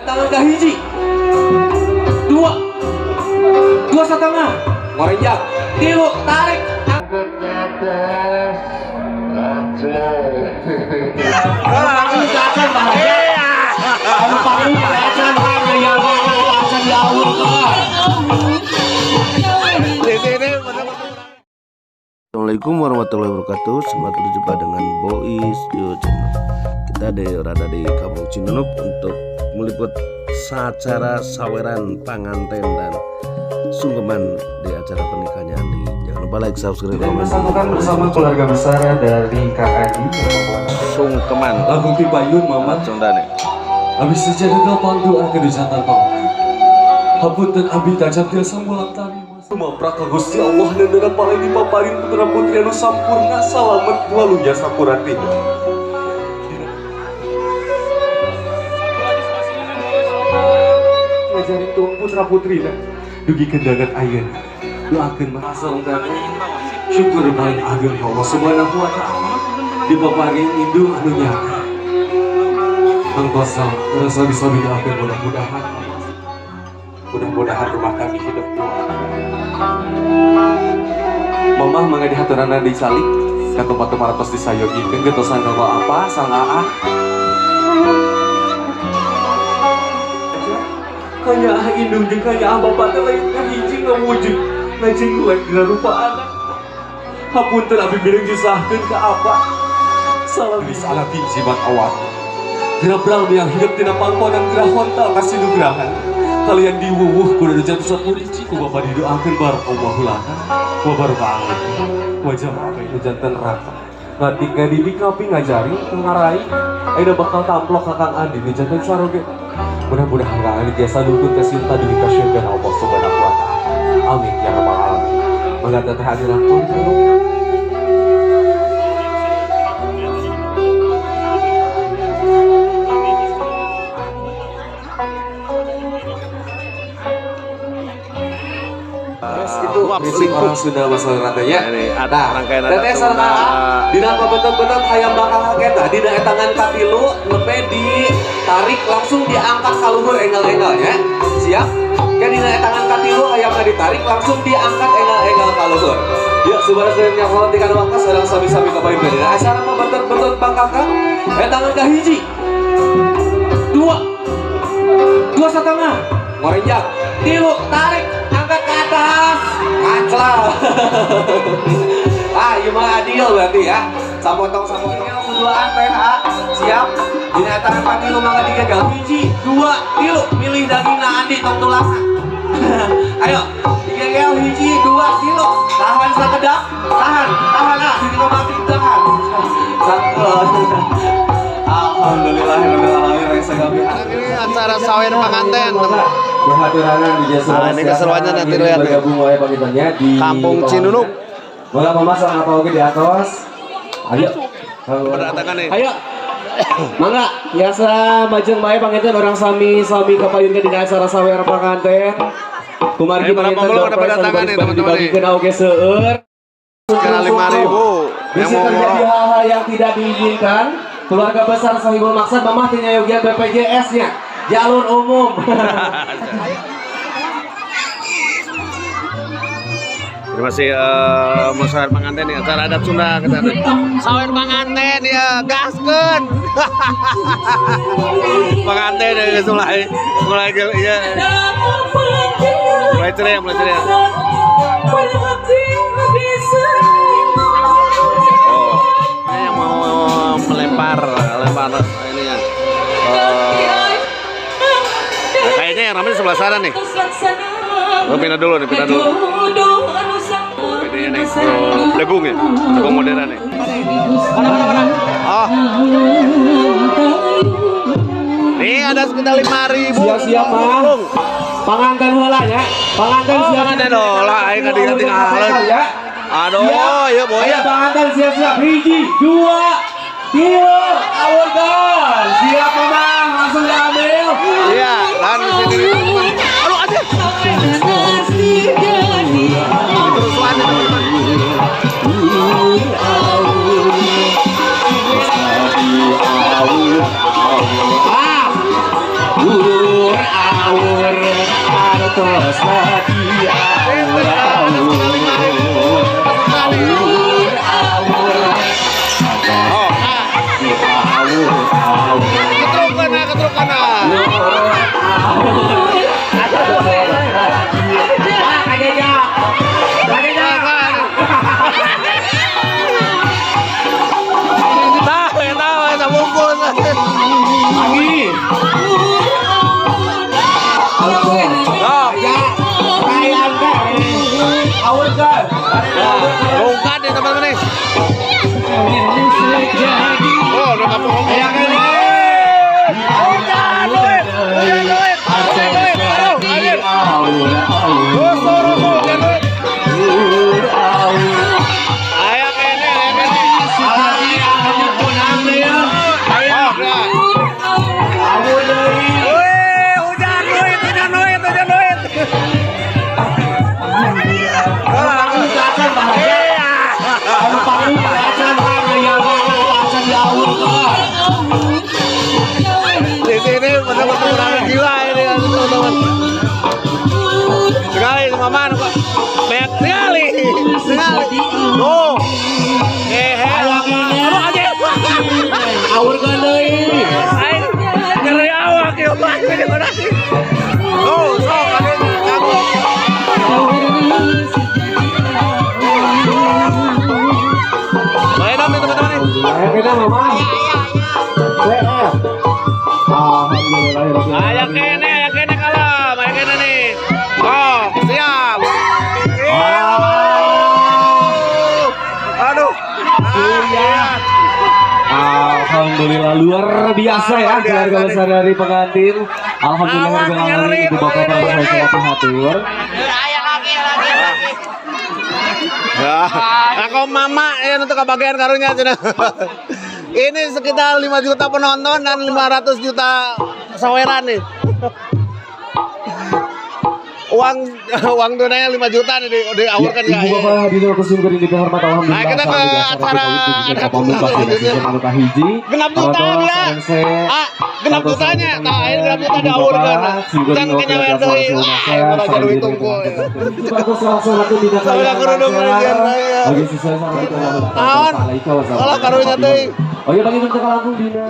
Tangan kahiji, dua, 2,5, ngorenjak, tilu, tarik. Palu acan bahaya. Anu palu acan bahaya, acan ya Allah. Di sini. Assalamualaikum warahmatullahi wabarakatuh. Selamat berjumpa dengan Bois Yo Channel. Kita berada di Kampung Cinunuk untuk meliput acara saweran panganten dan sungkeman di acara pernikahannya Andi. Jangan lupa like, subscribe, Dan komen. bersatukan bersama keluarga besar dari Kang Andi yang membuat Sungkeman. Lagu Payun Mama. Sunda nih. Abi sejadah doa kedujantan paman. Hapunten abi tajam tiasa mulang tari. Sumaprak ka Gusti Allah dan dana paling dipaparin putra putri anu sampurna salamet waluya sakurati. Ngajarin tuang putra putri dah. Dugi kendangan ayeuna. Doakeun mah sareng syukur paling ageng ka Allah Subhanahu wa Taala dipaparin indung anu nyata. Kang Kosam, merasa bisa didoakan mudah-mudahan rumah kami hidup doa. Mamah mangga dihaturana dicalik ka tempat tos disayogikeun getosan kanggo apa sang aa. Kanya ah indung jeung kanya ah bapak teh lain kahiji ngawujud ngajengglek dina rupa anak. Hapunten abi miring disahkeun ka apa. Salam bisa alabi jimat awak. Grabrang yang hidup tina pangkonan gerah hontal kasinugrahan. Kalian diwuwuh kudu jatuh satu ku bapak didoakeun barakallahu lana wa barokah alaikum. Wajah apa itu jantan rata. Ngatik ngadidik ngapi ngajari ngarai ayeuna bakal tamplok ka Kang Andi nu jantan saroge. Mudah-mudahan Kang Andi biasa nunggu teh cinta dugi ka syurga Allah Subhanahu wa Taala. Amin ya rabbal alamin. Mangga teteh Andi langkung. Itu prinsip orang Sunda masalah ratanya. Ini ada Nah, rangkaian adat teteh sareng Sunda. aa, dina pabetot-betot hayam bakal eta dina etangan katilu nembe ditarik langsung diangkat ka luhur enggal-enggal ya. Siap? Ke dina etangan katilu hayamna ditarik langsung diangkat enggal-enggal ka luhur. Yuk subara sadaya nyakolatikan waktu sareng sami-sami kapayun dina acara pabetot-betot bangkakang etangan kahiji. Dua, 2,5, Ngorenjak, tilu, tarik, angkat ke atas. Kaclau. Ah, ieu mah adil berarti ya. Sapotong sapotong Keduaan PH, siap. Dina tangan katilu mangga digagal. Hiji, dua, tilu, milih dagingna Andi tong tulangna. Ayo, digagal hiji, dua, tilu. Tahan sakedap, tahan, tahan ah, di mati tahan. Sangkul. Alhamdulillahirabbil alamin resa kami. Ini acara sawer panganten. Berhaturanan di jasa Nah, ini keseruannya nanti lihat nih. Bergabung oleh pamitannya di Kampung Cinunuk. Bola mama sama apa oke di atas. Ayo. Berdatangan nih. Ayo. Mangga, biasa majeng bae panginten orang sami-sami kapayunkeun dina acara sawer panganten. Kumargi Ayo, para panginten pemulung door udah prize anu berdatangan baris nih, bade teman-teman nih. dibagikeun oge seueur. Kira 5.000 yang Bisa mau terjadi ngorok. hal-hal yang tidak diinginkan. Keluarga besar Sohibul Maksad mamah teu nyayogian BPJS-nya. Jalur umum. Terima kasih mau sawer panganten nih acara adat Sunda kita nih. Sawer panganten ya gaskeun. Panganten ya geus mulai mulai ya. Mulai ceria, mulai ceria. Oh, ini yang mau melempar lempar ininya. Nah, kayaknya yang ramai di sebelah sana nih. Oh, pindah dulu nih, pindah dulu. Ini nih, oh, degung ya, degung modern nih. Oh, nih ada sekitar 5.000. Siap-siap mah. Panganten heula nya. Panganten Oh, siap. panganten heula, aing katinggalan. Ya. Aduh, ya boy. Ayo panganten siap-siap. Hiji, dua, tilu, awurkan. Siap mamang, langsung diambil. Iya, dan di sini nih, teman-teman. Aduh, aja. Ini kerusuhan nih, teman-teman. Ah. Awur artos lagi awur awur awur awur awur awur. Ketruk kana. Lagi. Rongkat ya teman-teman nih. Oh, udah kapok. Hujan duit, hujan duit, hujan duit. Aduh, anjir. Rusuh, rusuh, hujan duit. Ayo kene, ayo kene. Ayo, wih, hujan duit, hujan duit, hujan duit. Di sini betul-betul orang gila ini teman-teman. Sekali mama kok banyak sekali. Sekali. Tuh. Aduh aja. Awur kan deui. Aing nyeri awak ya Pak. Tuh, sok ada kamu. Boleh dong teman-teman nih. Ayo kita mama. Alhamdulillah. Ayo kene kalem, ayo kene nih. Oh, siap. Aduh. Alhamdulillah luar biasa ya keluarga besar dari pengantin. Alhamdulillah rabbil ibu bapak para saya hatur. Aku mama ya untuk kebagian karunya cina. Ini sekitar 5 juta penonton dan 500 juta saweran nih. Uang uang tunainya 5 juta nih diawurkan ya, Ibu bapak hadirin kusum kuring dihormat alhamdulillah. Nah, kita ke acara genap juta dia. Ah, genap jutanya. Tah, ini genap juta diawurkan. Dan kenyawer deui. Ah, ora duit tunggu. Sampai kerudung Naon? Kalau karunya teh. Oh iya bagi untuk langkung dina.